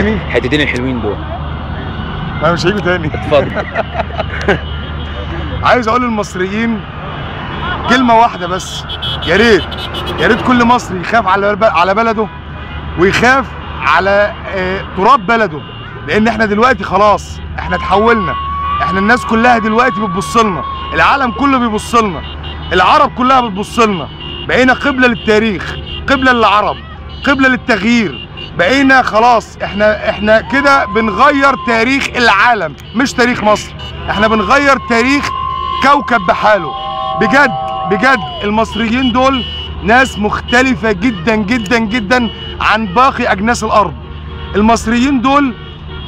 تاني؟ حتتين الحلوين دول. انا مش هيجوا تاني. اتفضل. عايز اقول للمصريين كلمة واحدة بس، يا ريت يا ريت كل مصري يخاف على بلده ويخاف على تراب بلده، لان احنا دلوقتي خلاص احنا اتحولنا، احنا الناس كلها دلوقتي بتبص لنا، العالم كله بيبص لنا، العرب كلها بتبص لنا، بقينا قبلة للتاريخ، قبلة للعرب، قبلة للتغيير، بقينا خلاص احنا كده بنغير تاريخ العالم، مش تاريخ مصر، احنا بنغير تاريخ كوكب بحاله. بجد بجد المصريين دول ناس مختلفة جدا جدا جدا عن باقي أجناس الأرض. المصريين دول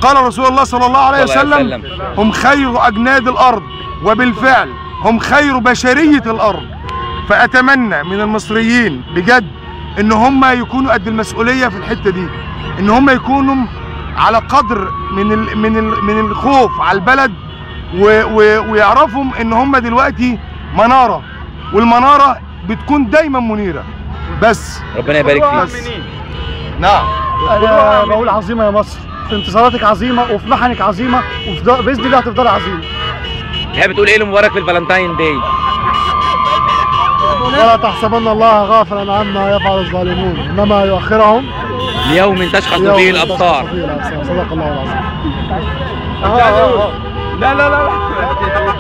قال رسول الله صلى الله عليه وسلم هم خير أجناد الأرض، وبالفعل هم خير بشرية الأرض. فأتمنى من المصريين بجد إن هم يكونوا قد المسؤولية في الحتة دي، إن هم يكونوا على قدر من الخوف على البلد، ويعرفوا إن هم دلوقتي منارة، والمنارة بتكون دايما منيرة. بس ربنا يبارك فيك. نعم، أنا بقول عظيمة يا مصر، في انتصاراتك عظيمة وفي محنك عظيمة، وبإذن الله هتفضلي عظيمة. تحب تقول ايه لمبارك في ال Valentine Day؟ ولا تحسبن الله غافلا عما يفعل الظالمون انما يؤخرهم ليوم تشخص فيه الابصار. صدق الله العظيم. لا لا لا،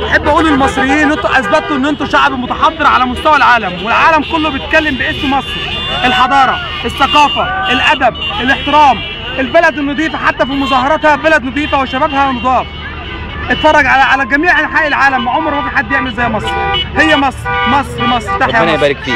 احب اقول للمصريين انتوا اثبتوا ان انتوا شعب متحضر على مستوى العالم، والعالم كله بيتكلم باسم مصر. الحضارة، الثقافة، الادب، الاحترام، البلد النظيفة، حتى في مظاهراتها بلد نظيفة وشبابها نضاف. اتفرج على جميع انحاء العالم، عمر ما في حد يعمل زي مصر. هي مصر مصر مصر. تحيا مصر. ربنا يبارك فيك.